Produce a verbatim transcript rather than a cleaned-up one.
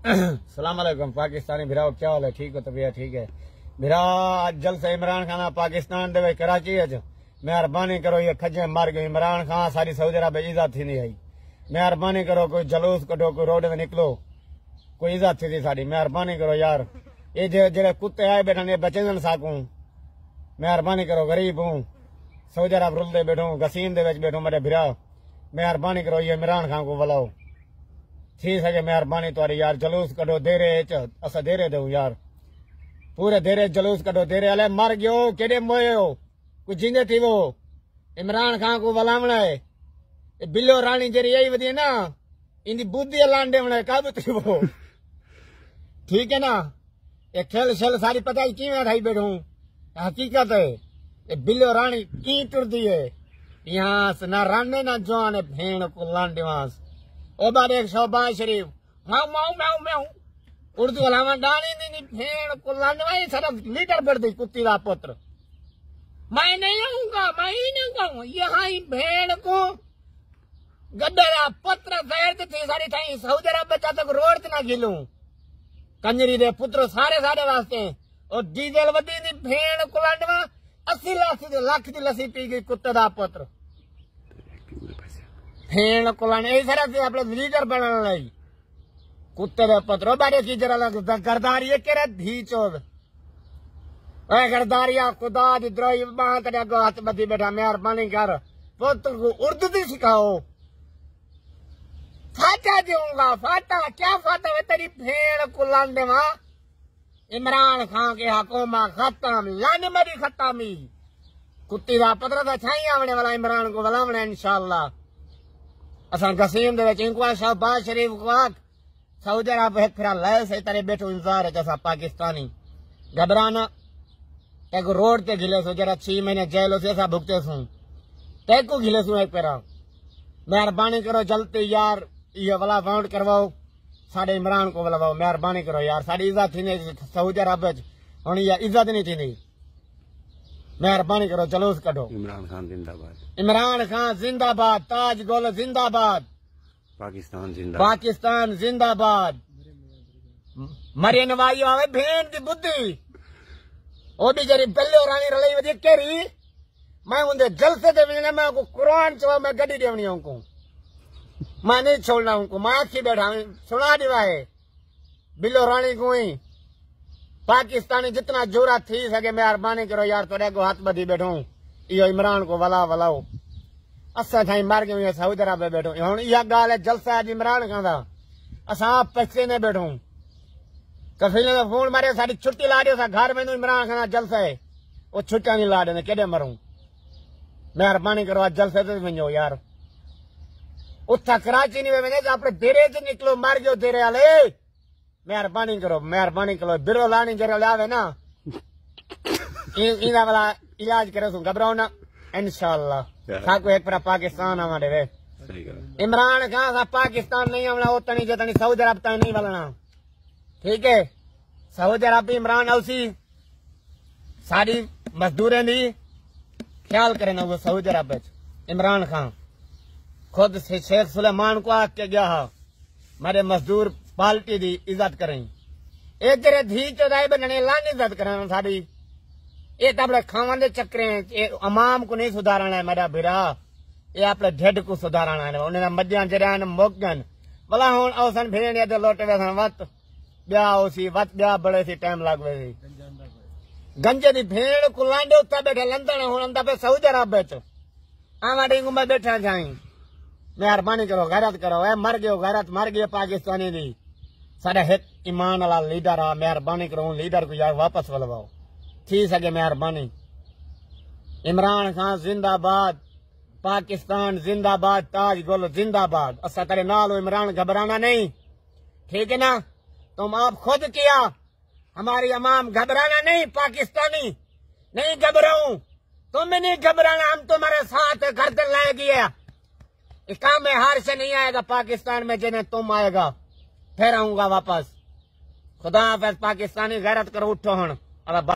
السلام علیکم پاکستانی بھراؤ، کیا حال ہے؟ ٹھیک ہو؟ طبیعت ٹھیک ہے؟ بھرا، اڄ جلسہ عمران خان دا پاکستان دے وچ کراچی اچ، مہربانی کرو، یہ کھجے مر ڳئے۔ عمران خان ساری سعودی عرب اچ عزت تھیندی ہئی، مہربانی کرو، کوئی جلوس کڈھو، کوئی روڈ تے نکلو، کوئی عزت تھیندی ساݙی، مہربانی کرو یار۔ یہ جے جڑے کتے آئے بیٹھن، یہ بچیندن ساکوں، مہربانی کرو، غریب ہوں، سعودی عرب رلدے بیٹھوں، غسین دے وچ بیٹھوں، میرے بھرا، مہربانی کرو، یہ عمران خان کوں ولاؤ۔ تھی سڳے مہربانی تہاݙی یار، جلوس کڈھو دیرے اچ، اساں دیرے دے ہوں یار، پورے دیرے جلوس کڈھو، دیرے والے مر ڳیو، کیݙے موئے ہو؟ کوئی جیندے تھیوو، عمران خان کوں ولاوݨا ہے۔ اے بلو راݨی جیڑھی آئی ودی ہے نا، ایندی بدھی لانڈے ہوݨا ہے، قابو تھیوو۔ ٹھیک ہے نا؟ اے کھل شل ساری پتہ ہی کیویں اٹھائی بیٹھوں۔ حقیقت ہے۔ اے بلو راݨی کیں ٹردی ہے؟ یہاں سے نہ رانے نہ جوان ہے، بھیݨ کوں لانڈے وانس۔ او بار ایک شہباز شریف، میاؤں، میاؤں، میاؤں، میاؤں۔ اردو علاوہ ڈالی دی نہیں، بھیڑ کو لانڈے وانس، سارا لیڈر بڑھ دی کتی دا پتر۔ میں نہیں آؤں گا، میں ہی نہیں گاؤں۔ یہاں ہی بھیڑ کو گڈے دا پتر زہر تے تھی ساری تھائیں سعودی عرب بچا تک روڈ تے نہ گھلوں۔ کنجری دے پتر سارے سارے واسطے۔ اور ڈیزل ودی دی بھیڑ کو لانڈے وانس، اسی لاسی دے لکھ دی لسی پی گئی کتے دا پتر۔ بھیڑ کو لانڈے، اے سارا تے اپنے لیڈر بنن لئی۔ کتے دے پترو، بارے کی جرا لگ گرداری ہے، کرا دھی چوز۔ اے گرداریا، خدا دی دروئی، ماں تیرے اگوں ہتھ ٻدھی بیٹھا، مہربانی کر۔ پتر کو اردو دی سکھاؤ۔ فاتحہ دیوں گا، فاتحہ، کیا فاتحہ ہے؟ تیری بھیڑ کو لان دے ماں۔ عمران خان کے حکومت ختم، لن مری ختم ہی۔ کتی دا پتر دا چھائیں آونے والا عمران کو ولاونے انشاءاللہ۔ اساں غسین دے وچ انکو شہباز شریف کو آکھ، سعودی عرب ہک پھرا لائے سے تیرے بیٹھو انتظار ہے جیسا پاکستانی۔ گھبرانا، تیکو روڈ تے گھلے سو، جڑا چھی مہینے جیل ہو سی، اسا بھگتے سوں۔ تیکو گھلے سوں ہک پھرا۔ مہربانی کرو، جلد تے یار، یہ والا فاؤنڈ کرواؤ۔ ساڈے عمران کو ولاؤ، مہربانی کرو یار، ساڈی عزت تھی نہیں سعودی عرب وچ، ہن یہ عزت نہیں تھی نہیں۔ مہربانی کرو، جلوس کڈھو۔ عمران خان زندہ باد۔ عمران خان زندہ باد، تاج گل زندہ باد۔ پاکستان زندہ۔ پاکستان زندہ باد۔ مرے نوائی آوے بھین دی بدھی۔ او بھی جڑی بلو رانی رلئی ودی کیری۔ میں اوندے جلسے تے وینے، میں کو قرآن چوا، میں گڈی دیونی ہوں کو۔ میں نہیں چھوڑنا ہوں کو، میں آکھی بیٹھا ہوں، سنا دیوا ہے۔ بلو رانی کو ہی۔ پاکستانی جتنا جورا تھی سکے، مہربانی کرو یار، تیرے کو ہاتھ بدھی بیٹھوں۔ ایو عمران کو ولا ولاؤ۔ اساں تھائیں مر گئے، سعودی عرب میں بیٹھوں۔ ہن یہ گال ہے، جلسہ ہے عمران خان دا۔ اساں آپ پچھے نے بیٹھوں۔ کفیلے دا فون مارے، ساڈی چھٹی لا دیو، سا گھر میں عمران خان دا جلسہ ہے۔ وہ چھٹیاں نہیں لا دینے، کیڈے مروں؟ مہربانی کرو، اج جلسے تے ونجو یار۔ اتھا کراچی نہیں ویندے، اپنے دیرے چ نکلو، مر گیو دیرے والے۔ مہربانی کرو، مہربانی کرو، برو لانی جرا لاوے نا۔ این، اینا والا علاج کرے سوں، گھبراؤ نا، انشاءاللہ۔ یار۔ ساکو ایک پرا پاکستان آواں دے وے۔ صحیح گل۔ عمران خان سا پاکستان نہیں آونا، او تنی جے تنی سعودی عرب تائیں نہیں ولنا۔ ٹھیک ہے؟ سعودی عرب عمران اوسی۔ ساری مزدوریں دی خیال کرے نا، وہ سعودی عرب وچ عمران خان خود سے شیخ سلیمان کو آکھ کے گیا ہا، میرے مزدور پارٹی دی عزت کریں۔ اے تیرے دھی چودائی بننے لان عزت کرنا ساری۔ اے تاں اپنے کھاون دے چکریں، اے عوام کو نہیں سدھارنا ہے میرا بھرا۔ اے اپنے ڈھڈ کو سدھارنا ہے۔ انہاں دا مجیاں جڑیاں ہن مک گن۔ بلا ہن اوسن بھیڑ دے لوٹے ویسن وت۔ ٻیا ہوسی، وت ٻیا بڑے سی، ٹائم لڳ ویسی۔ گنجے دی بھیݨ کوں لانڈے اتے ٻیٹھے لندن، ہݨ اندا پئے سعودی عرب وچ۔ آواں ݙینگوں میں ٻیٹھا جائیں۔ مہربانی کرو، غیرت کرو، اے مر ڳیو، غیرت مر ڳئی پاکستانی دی۔ ساݙا ہک ایمان والا لیڈر آ، مہربانی کرو، اوں لیڈر کوں یار واپس ولواؤ۔ تھی سڳے مہربانی۔ عمران خان زندہ باد، پاکستان زندہ باد، تاج گل زندہ باد۔ اساں تیݙے نال ہوں عمران، گھبرانا نہیں۔ ٹھیک ہے نا؟ تم آپ خود کیا، ہماری عوام گھبرانا نہیں، پاکستانی نہیں گھبراؤں، تم بھی نہیں گھبرانا، ہم تمہارے ساتھ ہیں، گردن لائے گیا۔ یہ کام میں ہار سے نہیں آئے گا پاکستان میں، جنہیں تم آئے گا، پھر آؤں گا واپس۔ خدا حافظ پاکستانی، غیرت کرو، اٹھو ہن۔ اب